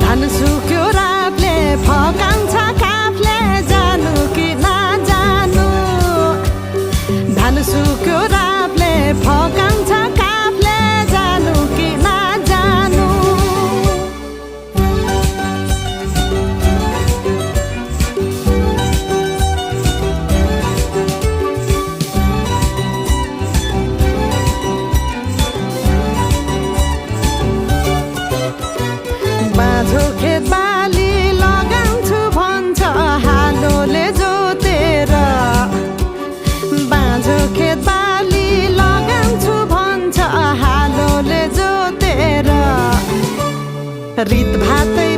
धान सुक्यो रातले फकाउँछ काफले जानु कि नजानु धान सुक्यो रातले फकाउँछ काफले जानु कि नजानु बाँझो खेत बाली लगाउँछु भन्छ हालोले जोतेर बाँझो खेत बाली लगाउँछु भन्छ हालोले जोतेर रित भातै